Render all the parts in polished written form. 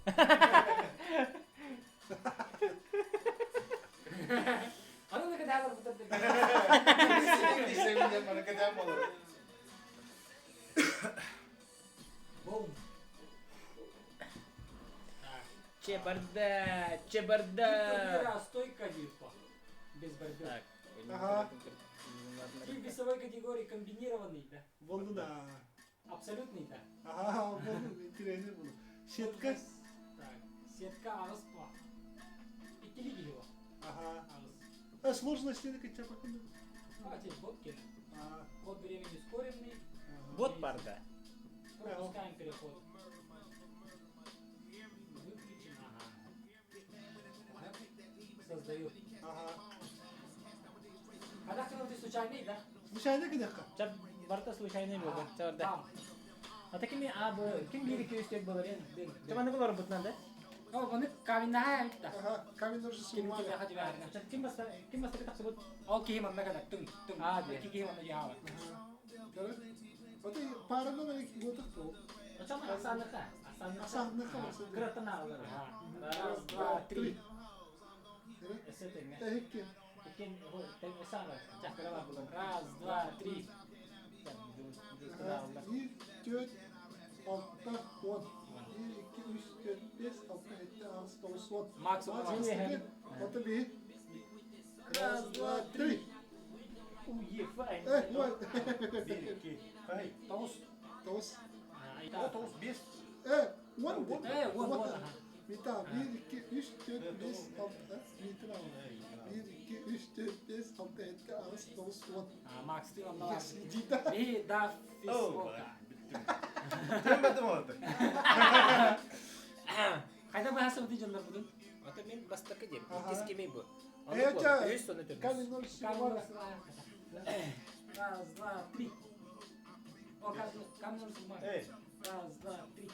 Аны да кэтээн барбыттар. Маны кэтээн буолар. Бум. Че барда, че барда. Стойка типа. Без борьбы. Так. Ага. Ты весовой категории комбинированный, да? Булду да. Абсолютный, да? Ага, булду, интересный булду. Сетка. Так, сетка аҕыс по. Иккили киһи Ага. Аҕыс. А сложность не кача покуда. А, здесь бот кем? А, Ход времени ускоренный. Бот барда. Пропускаем переход. Выключим. Ага. Создаю. Ага. Когда ты случайный, да? Случайно кыдакка? Чап барта случайный болды. Чабарда. Там. Ата кими а бу ким биир икки үс төрт болар. Бен, бен. Чаманы булар бутнан да. О, оны каменная да. Ага, камень ножницы Ким бумага. ким хади баарына. Ким баста ким баста тахсыбыт. Ол киһи манна кэлэр тыҥ тыҥ. Аа, дии. Икки киһи манна дьаһала. Ага. Вот и паранан готов был. Очон асаныха. Асаныха. Асаныха барса. Кыраттан аалар. Раз, два, три. Эсэ тэҥэ. Эхикки. Иккин тэҥ эсаана. Чахтара булан. Раз, два, три. Биир, түөрт, алта, уон. Биир, икки, үс, түөрт, биэс, алта, сэттэ, аҕыс, тоҕус, уон. Максимум. Макс бастакы, ото биир. Раз, два, три. Уефа. Э, уон. Биир, икки, хай. Тоҕус. Тоҕус. О, тоҕус, биэс. Э, уон, уон. Э, уон, уон, аха. Мита, биир, икки, үс, түөрт, биэс, алта, миитин аҕыс. Биир, икки, үс, түөрт, биэс, алта, сэттэ, аҕыс, тоҕус, уон. Макс, ты онно Yes, иди да. Би, да, Оо, фискока. бүттүм. Тем олорду. Хайда быһасыбыты дьоннор будун? Ата мен бастакы диэм. Ага. Иккис кимий бу? Э, ча, Үс сону төрдүс. Камень, ножницы, бумага. Раз, два, три. О, камень, ножницы, бумага. Эй, Раз, два, три.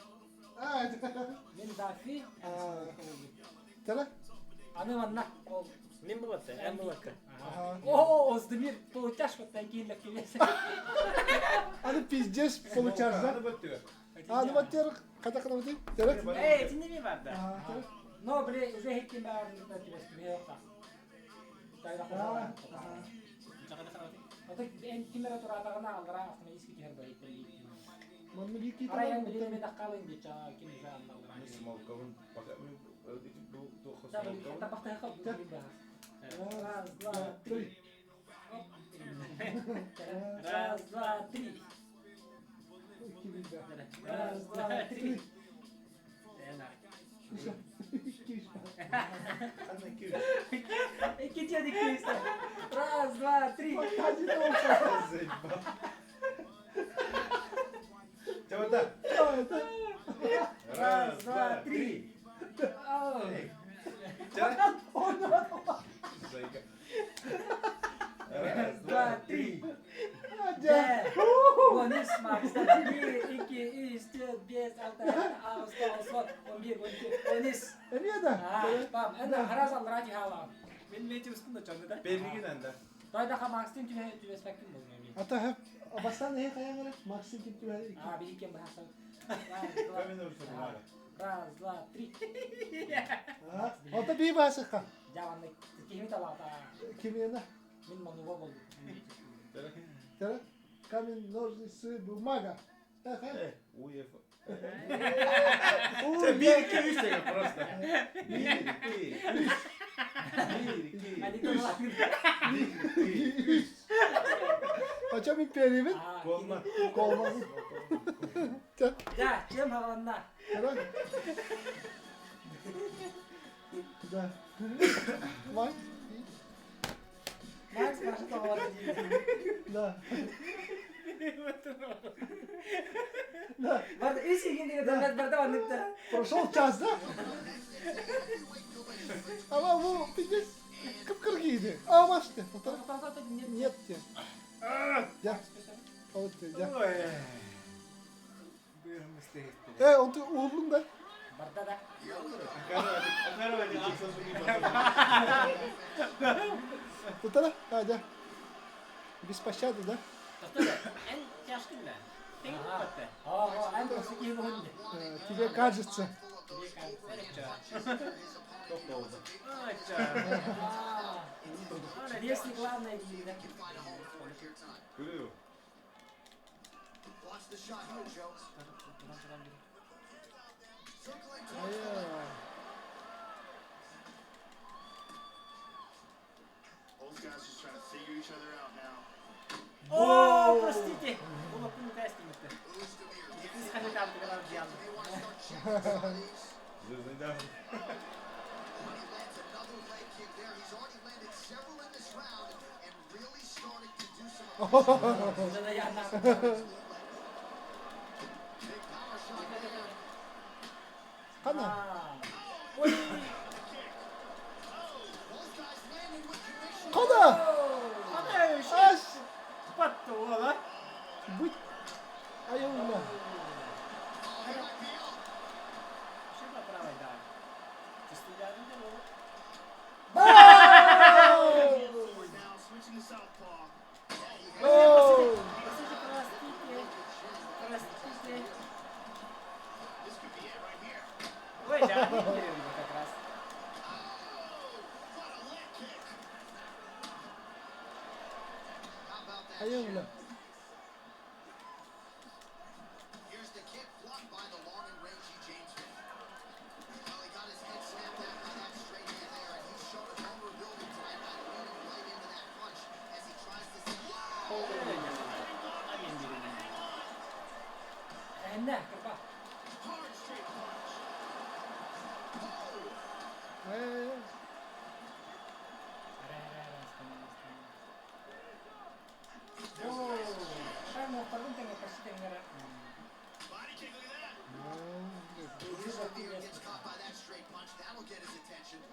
А, это. Мин дафи. А. Тара? Аны манна. Ол. Мен булатты, эн булатты. Ага. О, Оздемир, получаш вот такие легкие. Аны пиздец получаешь, Аны да? бөттүгө. А, ну во-первых, когда когда ты? Тара? Эй, итинни ми барда? А, тара? Но, бля, уже хеккин баарын тебе А, ага. Ата эн кимера тураатаҕына аллара автоматически түһэр баһыттан Манна биир киһи Арай эн талар, билин оттон- мен аккалын дича ким уже анналара. Мен смолкабын. Пока мен бу туох смолкабын. Табахтаха Раз, два, три. Раз, два, три. Икки билбэ. Раз, два, три. Икки үс. Ханна икки үс. Икки тиэдик киристэ. Раз, два, три. Один олса. Заебал. Чабата. Это. Раз, два, три. Эй. Ча. Зайка. Раз, два, три. Дьэ. Он үс Макс. Биир, икки, үс, түөрт, биэс, алта, аҕыс, тоҕус, уон, он биир, он икки, он үс. Эмиэ да. Аа, бам, эн харас аллара тиһаалаҕын. Мен мети устун да чонду да. Берлигин анда. Тойдаха Макстын түбэ түбэспэккин болуҥ эмиэ. Ата хэп бастан эһи хайаан эрэ Максим ким түбэ Аа, биһи кем баһасан. Раз, два, Камень ножницы бумага. раз, два, три. А, Ото бии баасыкка. Дьэ, манна киһими талаата. Кимиэнэ? Мин мануга болдум. Тара? Камень, ножницы, бумага. Э, хайа. Э, уефа. Уу, Чэ, биир, икки, үс деген просто. Биир, икки, үс. Биир, икки, Они үс. Биир, икки, үс. Очо мин перебит. Колма. Колма. Чэ, Дьэ, чем хааланна? тара? Да. Макс? Макс башы тоҕолор дии. Да. Да. Барда үс игин деген барда барныкта. Прошел час, да? Ама бу пиздец кып-кыргыйды. А, машты. Нет те. Я. Вот те, я. Ой. Э, он ты уһуллуҥ да? Барда да. Тутара? А, да. Без пощады, да? Эн тяжкин да. Тең батты. Aa, эн осы киһи буһун. Тебе кажется. Топ oldu. Если главное диир. Күлүү. Айа. О, простите. Булаттын тестимити. Исхожу там, Звездный Хана. Ой. Хана. Хана. Ас. Патты ола. Быть. Айылла. Шиба правой, да. Простите, простите. Простите. Ой, да, они как раз. Айылла. Энне, кырба. Э.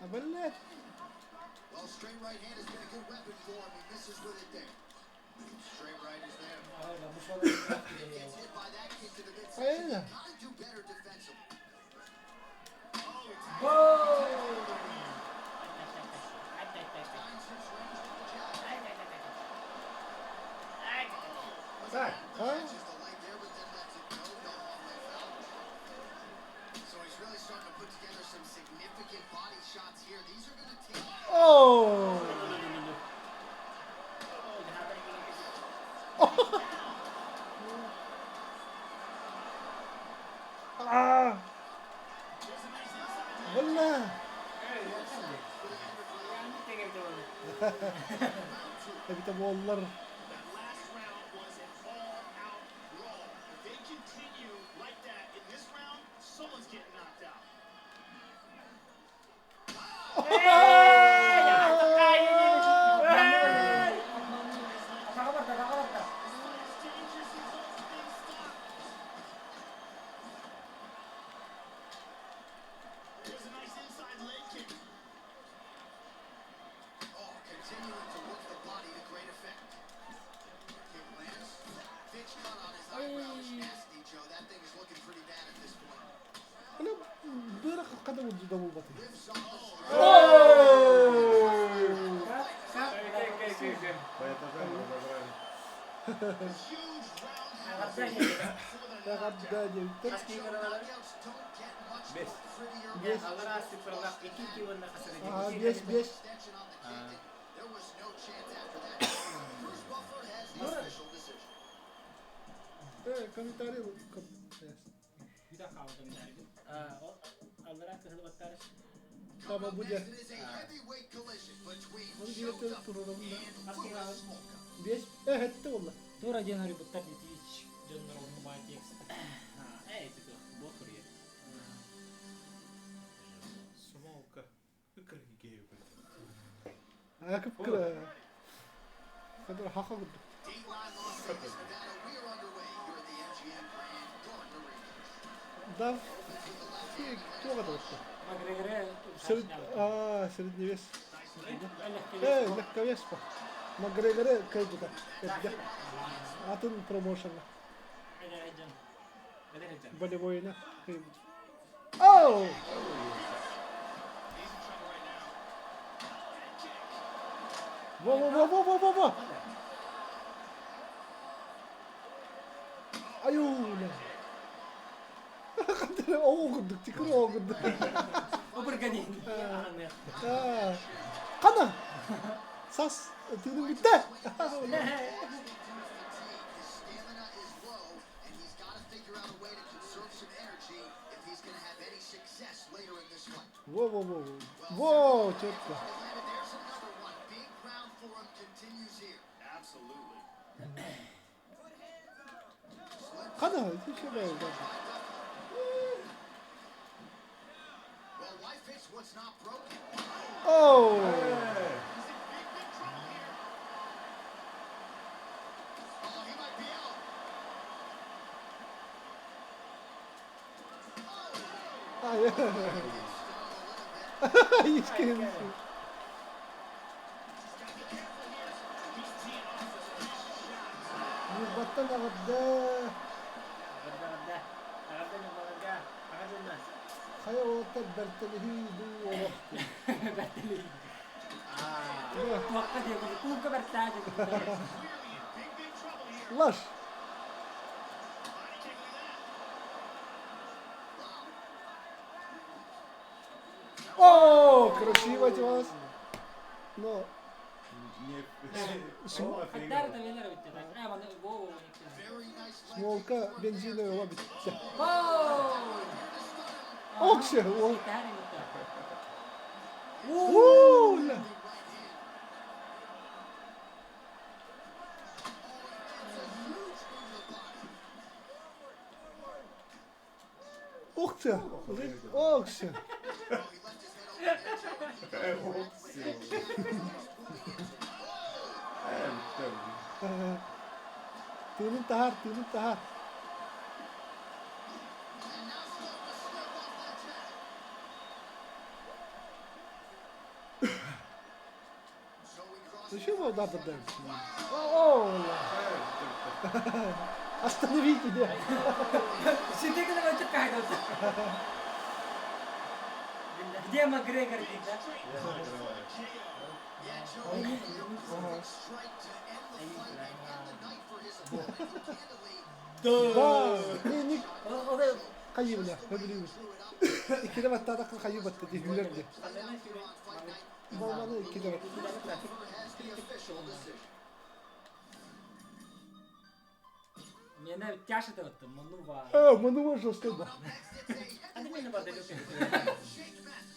Абалле. Айылла. Так. А? Оо. Аа. Балла. Эбитэ буоллар. Атаға барда, атаға барда. Бля, быра хада вот булбаты. По этажам разобрали. Тагадда диэбиттэр. Бес. Бес. Аа, бес, бес. Э, комментарий. Таба будет. Он диэбиттэр турурабын да. Бес. Э, этте болла. Тура диэн арыйбыттар Twitch дьоннор оннума текст. Смолка. Ыкры Аа, кып-кыра. Хадыр хаха курдук. Да, туга да барда. Макгрегоре Сред... Аа, средний вес. Э, легковес по. Макгрегоре кайбыта. Эдде. Атын промоушена. Болевойна кайбыт. Оу! Во-во-во-во-во-во-во! Аюна! Хадыр оу курдук. Тикыр оҕугурду. Обырганин. Хана! Сас, тыыным бүттэ! Во-во-во. Во, четко. Хана, еще Оу! Ньурбаттан эҕэрдэ! Эҕэрдэ, эҕэрдэ Ньурбаларга, аҕа дьонно. Хайа уолаттар бэртэлиһии дуу олох Бэртэлиһии. Туохха диэ кулуупка бэртээ диэ Лаш! О, красиво вас. Но Смолка бензиновый ола бүттэ. Оксе! Уу! Охсе! Оксе! Тыынын таһаар, тыынын таһаар. Зачем его надо дать? О, Остановите, да. Где Макгрегор, да? Да. Не, не. Хайыбына, öbürüyüz. Иккиде баттаатахха хайыы батта дии күлэр дии. Болманы иккиде батта. Мне тяж это вот, манува. А, манува жестко, да. А ты меня подойдешь?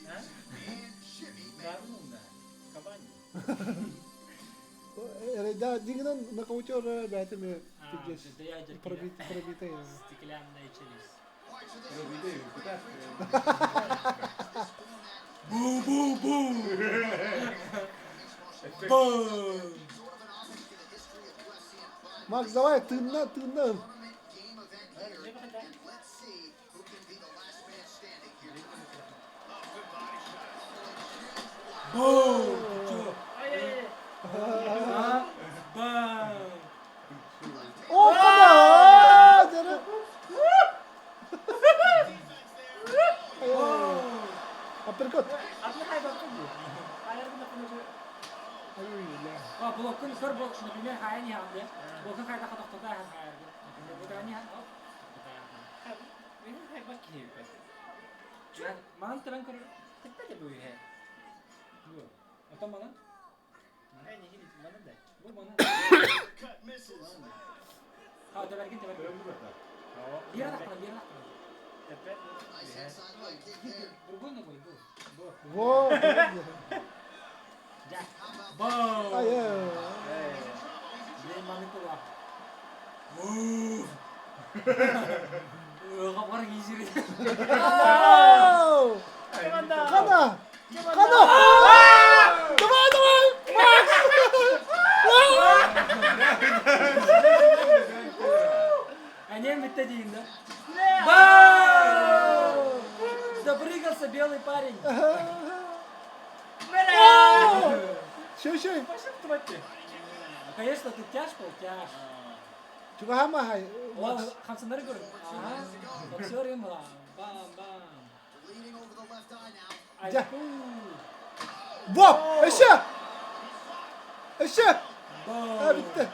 А? Да, ну да. Кабани. Да, дигинен нокаутер бээтими пробитый. Стеклянная челюсть. Пробитый, куда? Бу-бу-бу! Бум! Макс, давай, тыынна, тыынна. Бум! Чё? А? Бам! О, куда? Апперкот. А, блокын көр бол, например, хайа ханды. Блокын хайда хатохтота хайа. Например, вот они оп. Манан табан көр. Отон манан. Бу манан. А, табаргин табаргин. Биир атахтана, биир атахтана. Другой ногой, бу. Во! Жа. Бам! Ай, Блин, маны тула. Гапар кийсири. Кана! Кана! Давай, давай! Макс! Анем битте дейін да? Бам! Допрыгался белый парень. Шөй, шөй. Конечно, тут тяж был, тяж. Чугахама хай. О, хамсанары көрүн. Ага. Боксер им бам, бам. Жа. Во! Өссө! Өссө! А, бүттэ.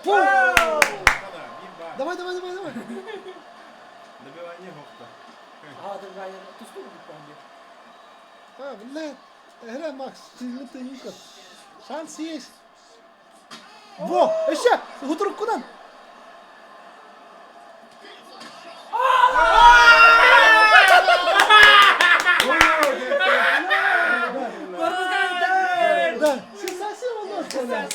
Пу! Давай, давай, давай, давай. Добивание хохта. А, добивание. Тустуу курдук А, блядь. Эра, Макс, ты ты Шанс есть. Во, еще, хутуруккунан. Да, сенсация у нас.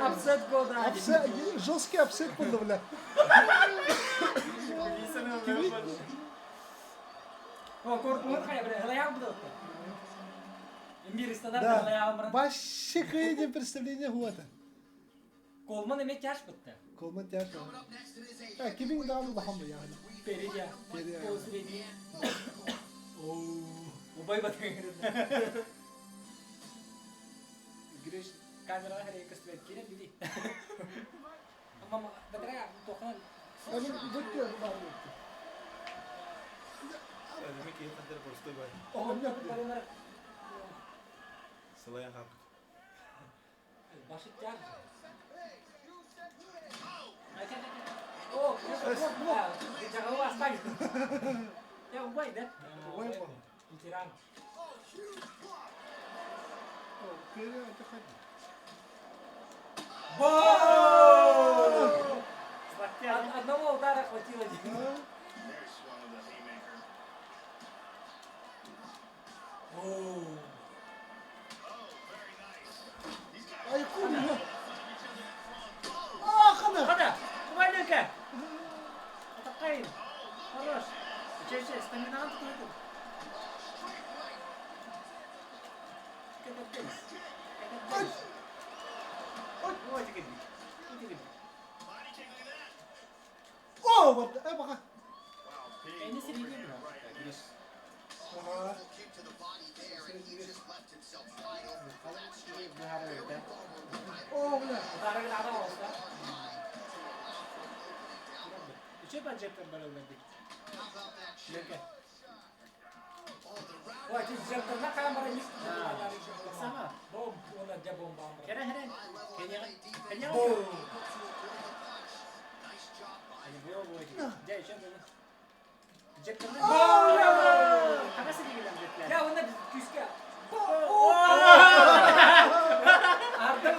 Upset года. Upset, жесткий upset буолла, бля. Да, вообще кыйден представление хуата. Колман эме тяж бытты. Колман тяж. А, кимин даҕаны улахан быйаҕына. Передя. Передя. Ол среди. Убай батыр. Гриш камераға хәрәй көстүбэт кире били. Мама, батырая тохан. Амин бүттү бар бүттү. Оҕонньор. Сылайан хаалбыт. Башы тяж. О, жаҕалы астаң. Я убай, да? Убай был. Ветеран. О, Пере, это хоть. Одного удара хватило. Да. Ай, куля. А, хана. Хана, убай Люка! Атакай! Хорош! Че, че, стаминаҕын тутуһутун. Кэтэрдэйс. Кэтэрдэйс. Ой, ой, тигин. Тигин. О, вот, пока. Эни сирийдин. Ага. О, бля. Удары ада болса. Үчү баджеттер барыллар Люка. Ой, ти жертвна камера не. Сама. Бом, она дя бомба. Кэрэ хэрэ. Кэньяҕа. Кэньяҕа. Бом. Во, во, дьэ, еще было. Джектерна. Хагасы дигилен джеклер. Я онна күскә. Ардым.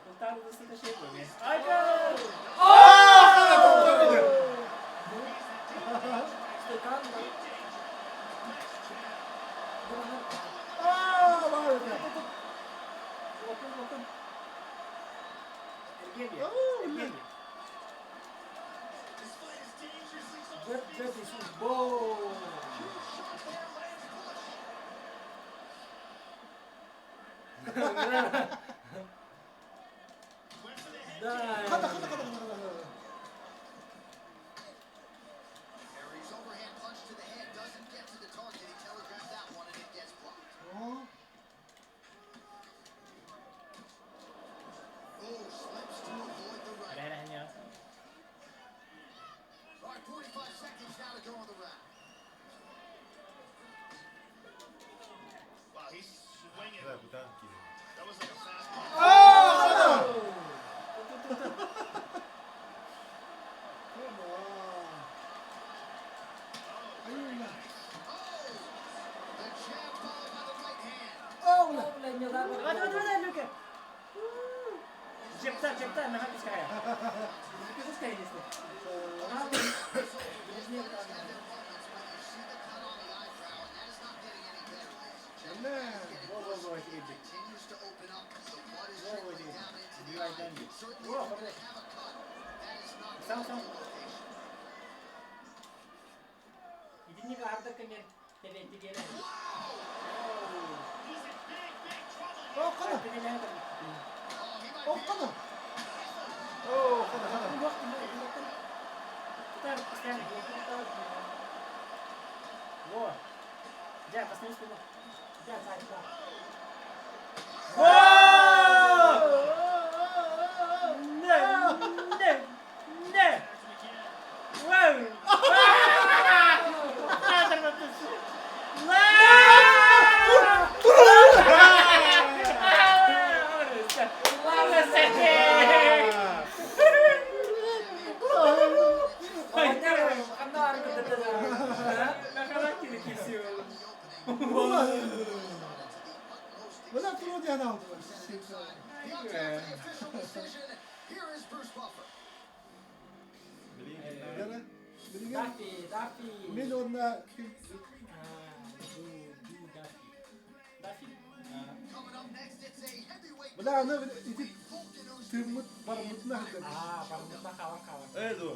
Култар улысы да шей бу. Айда! Стакан. А, баар. Локун, локун. Эргебия. О, бля. Эргебия. Джет, джет, Иисус. Бом. Да. Хана, хана, хана, хана, хана. О, Хэрэ хэрэ хэнья. Да, бутан киирэн. А, хана. Come on. Ай, бля. О, бля. Бля, не знаю. Давай, давай, давай, Люка. Жептар, жептар, наха пускай. Пускай если. Бля. Во, во, во, тигин. Во, во, тигин. Убивай деньги. Во, хорош. Сам, сам. Итинник арда кемер. Тебе тигеле. О, хана. О, хана. О, хана, хана. Тутар, постоянно. Во. Дя, посмотри спину. Дя, сайта. Во! Не, не, не. Вау! Ла! Бля, туруо диэн аҕалдылар. Билигин Даффи, Даффи. Мин уонна ким Даффи. Бля, аны ити тыыммыт бармытына сылдьар. Аа, бармытына хаалан хаалан. Ээ дуо?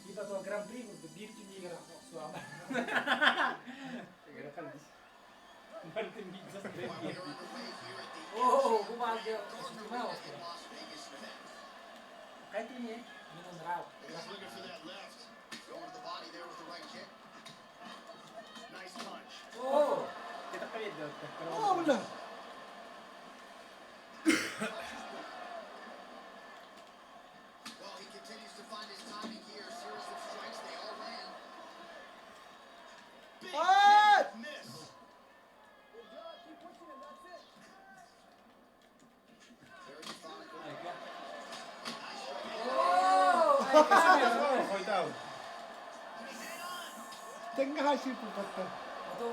Типа то гран-при курдук биир түннүгэр охсуама. Оо, бу баалга сутума оҕустара. Мин ынраал. Оо, О, бля! Ай! Хойдау. Тэҥҥэ хаачыйпын хатта. А то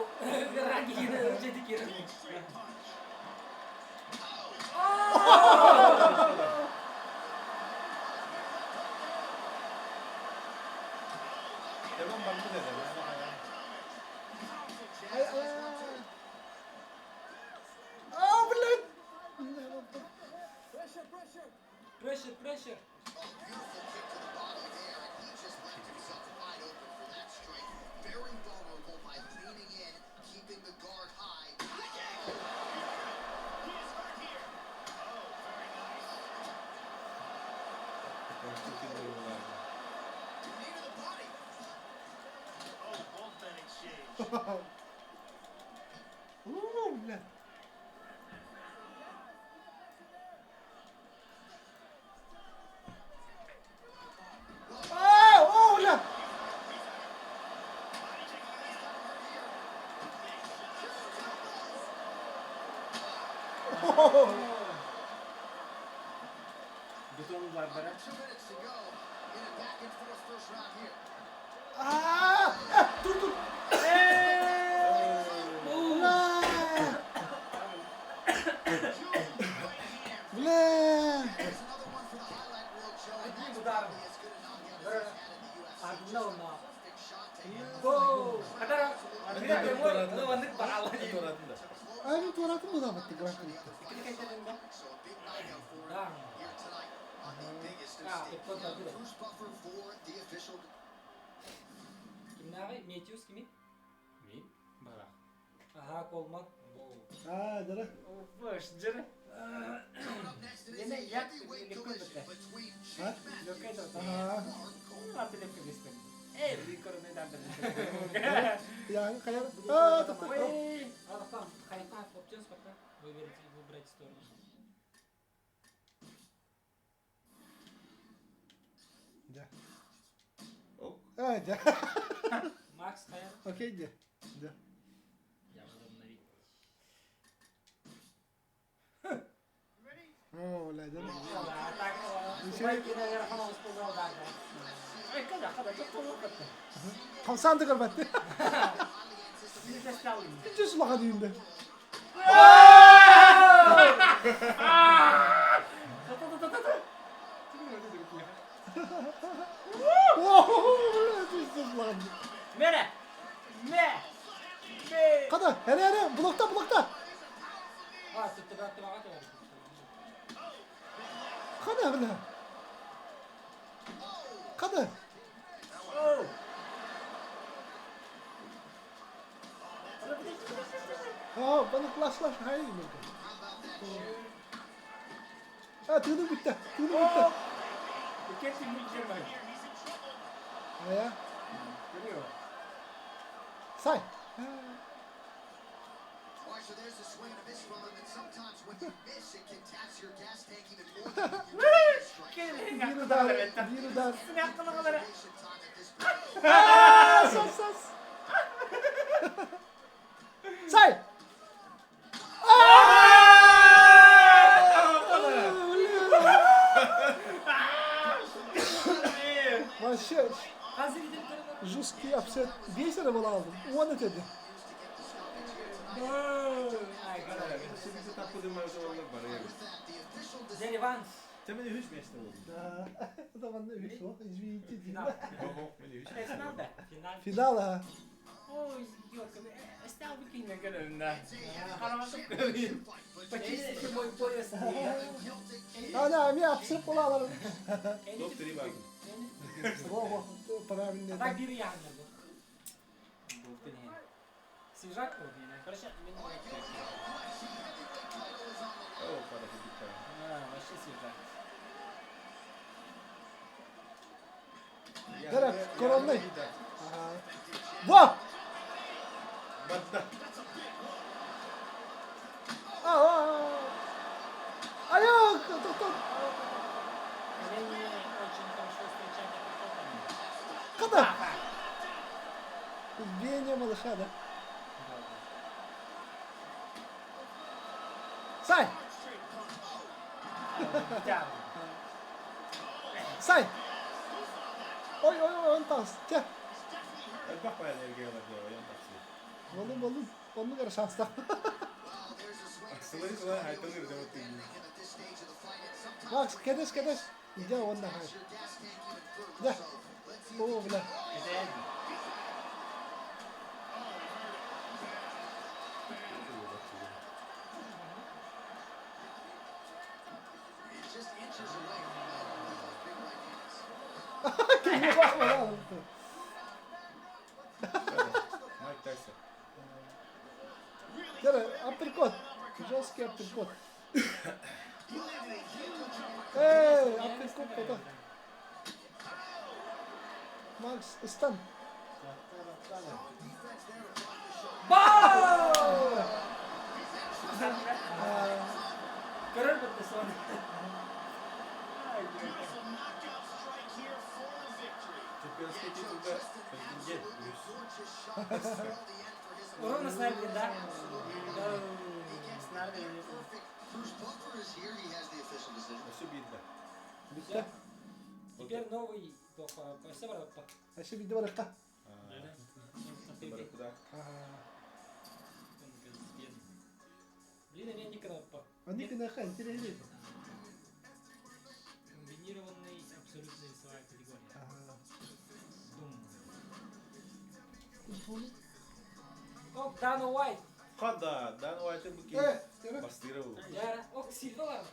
раги дьэдикир. Devon барбыт этэ. Ай, ай, ай. А, блядь! Pressure, pressure. Уу, блядь. А, о, бля! О, А, э, тур, тур. Бля! Бля! Одним ударом. Одно на. Гоу! Хатара, Андрей прямой, ну маннык баралла дии. Аны туоратын будаабатты гран-при. Да. А, тут Кимнааҕый? Метьюс кими? Мин? Барах. Аһаа, Колман. А, дара. А? Ага. Я хайа. А, тоқта. А, там, хайта, оптен спорта. Выберите, выбрать сторону. Да. Оп. А, да. Макс хайа. Окей, да. Да. Я буду обновить. О, бля, да. Так, Хамсаан да көрбөттү. Жүз улахан үйүндө. О, бля, жүз улахан. Мере! Ме! Ме! Қада, әре, әре, блокта, блокта. А, тут тогда ты могла Қада, бля. Қада. А, баны клаш клаш хайы мүмкін. А, тыным бітті, тыным бітті. Ая, сай. Bir удар, bir удар. А, сас, сас. Сай. Вообще, жесткий офсет. Весь это был алдым. Он это. реванш. Це мені үһүс миэстэ буолла. Да. Это манна үһүс суох, извините. Финал. Ох, мин үһүс миэстэ Финал буолла. да? Финал. Финал, а. Ой, ёлка, стал бы кинь на Хараматып көрейін. Почистите мой пояс. А, да, мен апсырып бола аларым. Топ-3 бар. Во, во, правильно. А так бир яғында бұл. Свежак был, Короче, мен О, пара кебит. А, вообще свежак. Дәрә, коронный. Ага. Во! Батта. А, Аяк! Тоқтат! Колени очень хорошо встречать апперкотами. Қада! Избиение малыша, да? Сай! Сай! Ой, ой, ой, он тас. Тя. Элбэх баайан эргиэлэр диэ, ойон тахсыы. Болун, болун. Оннук эрэ шанстаах. Сылай сылай хайталыыр дьоно тыыныы. Макс, кэтэс, кэтэс. Иди, он нахай. Да. О, бля. Киһи бах Майк Тайсон. Дәрә, апперкот. Жесткий апперкот. Эй, апперкот пота. Макс, ыстан. Бау! Көрөр бітті соны. Чемпионский титулга претендент үһүс. Урон снайпер, да? Өссө биирдэ. Бүттэ. Теперь новый өссө бар оппа. Вообще биирдэ барыққа. Баракуда. Блин, а меня не кнопка. Они кынаха, интересно. Комбинированный абсолютно весовая категория. Дум. Ок, Дана Уайт. Хада, Дан Уайты бу киһи Э, терек. бастыыра буолуо. Я, ок, Сильва бар.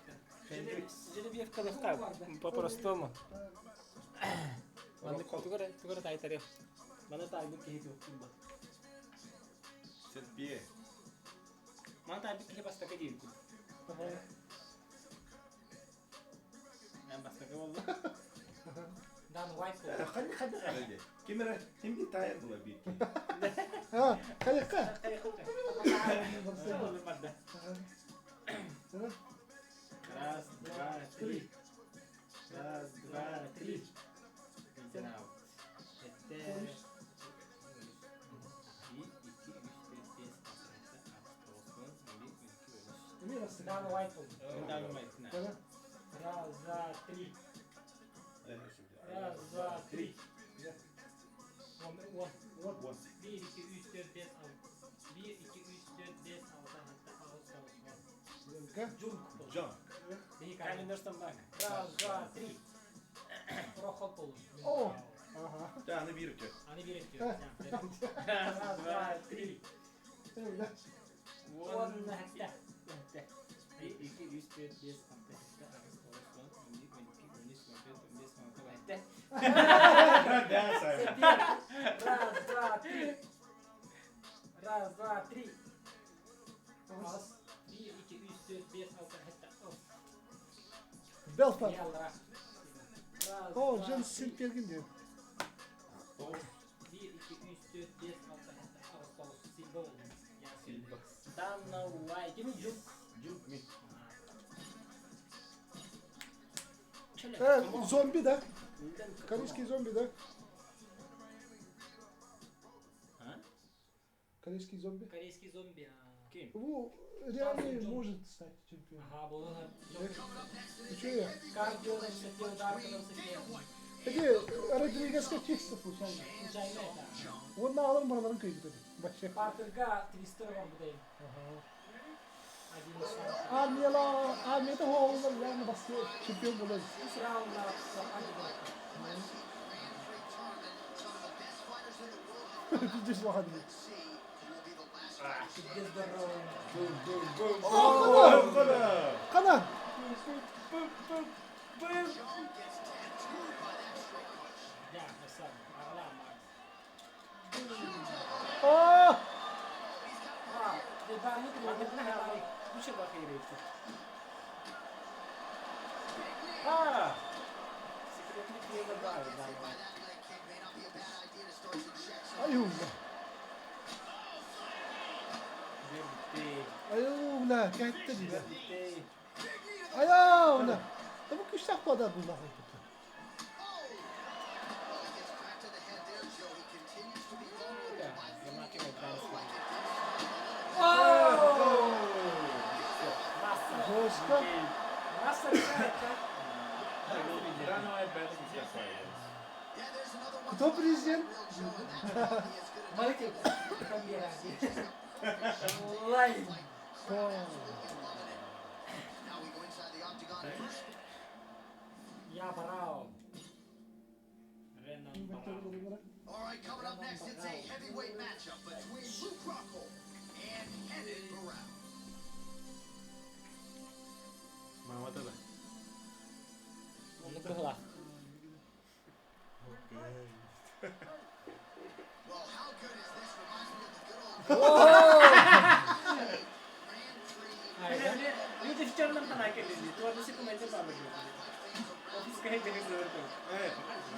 Хендрикс. Жеребьевка по-простому. Рокхол. Тугара тайтарев. Мана тайбыт киһи туох Сет-Пье. Мана тайбыт киһи бастакы диир Мен бастакы болду. Дан Уайт. Ханна ханна арай Ким эрэ ким би таайар була биир киһи. А, хайыққа. Раз, два, три. Раз, два, три. Аут. Этте. Bir, iki, üç, dört, beş, altı, yedi, sekiz, dokuz, on, on bir, on iki, on üç. Дан Уайт болду. Дан Уайт, на. Раз, два, три. Раз, два, три. Он, он. Уон. 1, 2, 3, 4, 5, 6. 1, 2, 3, 4, 5, 6, 7, 8, 9, 10. Джунг болду. Джон. Каменный баг. Раз, два, три. Рохол болду. О! Ага. Дьэ, аны биир өтө. Аны биир өтө. Раз, два, три. Уон. Он, хатта. Bir, iki, üç, dört, beş, altı, yedi, sekiz, dokuz, on, on bir, on iki, on üç, on dört, on beş, on altı, on yedi. Да, Саймон. Раз, два, три. Раз, два, три. Раз. Bir, iki, üç, dört, beş, altı, yedi, on. Белфорд. Ялла. Раз, О, два, Джен три. Симпергин диэн. Bir, iki, üç, dört, beş, altı, yedi, sekiz, dokuz, Сильва болду. Сильва. Дана Уайт. Кими Джунг? Джунг ми. Э, зомби, да? Корейский зомби, да? А? Корейский зомби. Корейский зомби. а. Ким? Ну, реально может стать чемпионом. Ага, был Ты чё я? Кардио на высоте, ударка на высоте. Эти Родригеска чисто случайно. Случайно это. Он на алым бараларын кыйбыт эти. Вообще. Партерга твистер вам будай. Ага. Один из самых. Армияла армията хооллар яғни басты чемпион болар. Үс раундда саха. Пиздец лаха дейді. Пиздец здоровый. Бум, бум, бум. О, Қана! Қана! Да, красава. Орла, Макс. Aa! А, ты Куча бахирети. А! Секретный книга бар, да. Аюула. Бебте. Аюула. Кәтті дейді. Бебте. Аюула. Бу күштәк бадар бұл лаха. Масса. Жестко. Масса решает, а? Кто президент? Смотрите, Лай. Я брал. Ренан Барау. All right, coming up next, it's a heavyweight matchup between Luke Rockhold and Henan Barao. Мама тогда. Ну, была. Well, how good is this? Reminds me of the good old Grand Prix. Люди в черном танаке лежит. Вот на секунду это бабы. Офис какой-то.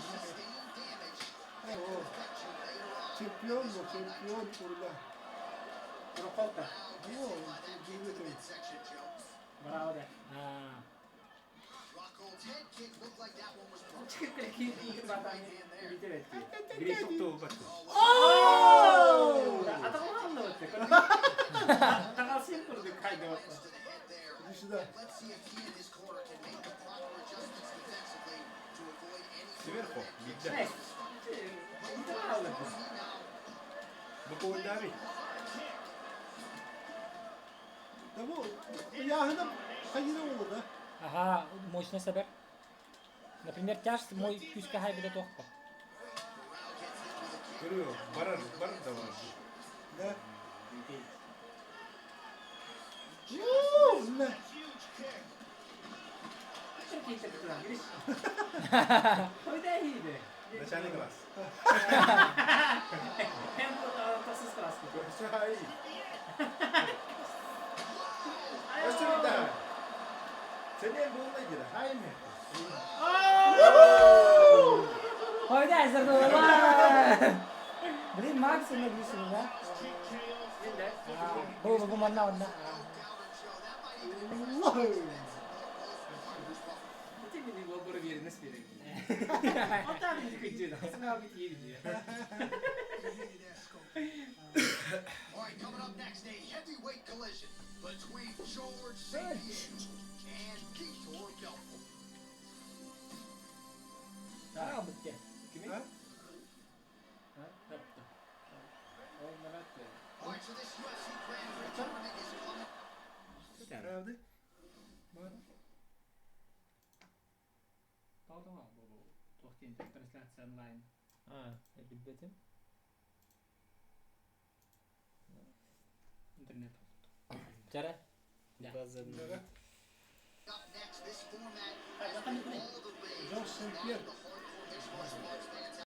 Sustained damage that could affect you later on. Чемпион bu, чемпион Урла. Роколта. О, To the midsection, Joe. Браво, да. А, Rockhold's head kick looked like that one was broken. To the head there. Иди сюда. Let's see if he and his corner can make the proper adjustments defensively to avoid any Сверху. Видя. Боковой дави. Да bu яғына қайына olur да. Ага, мощный сабер. Например, тяж мой күскә хай буде тохпа. Көрү, барар, барар да бар. Да. Юу, не. Начальный класс. Ай. Өстө бит. Сенен болна кира. Хайме. Ой, да, здорово. Блин, Макс написано, да? Бу бу манна онна. Allah. All right, coming up next, a heavyweight collision between George St. Pierre and Vitor Belfort. А, бітті. Ha? All right, so this UFC Grand Prix tournament is coming. Правда? Трансляция онлайн. А, любите. Интернет. Чара? Да. Up next, this format has been all the rage. George St. Pierre. The hardcore mixed martial arts fans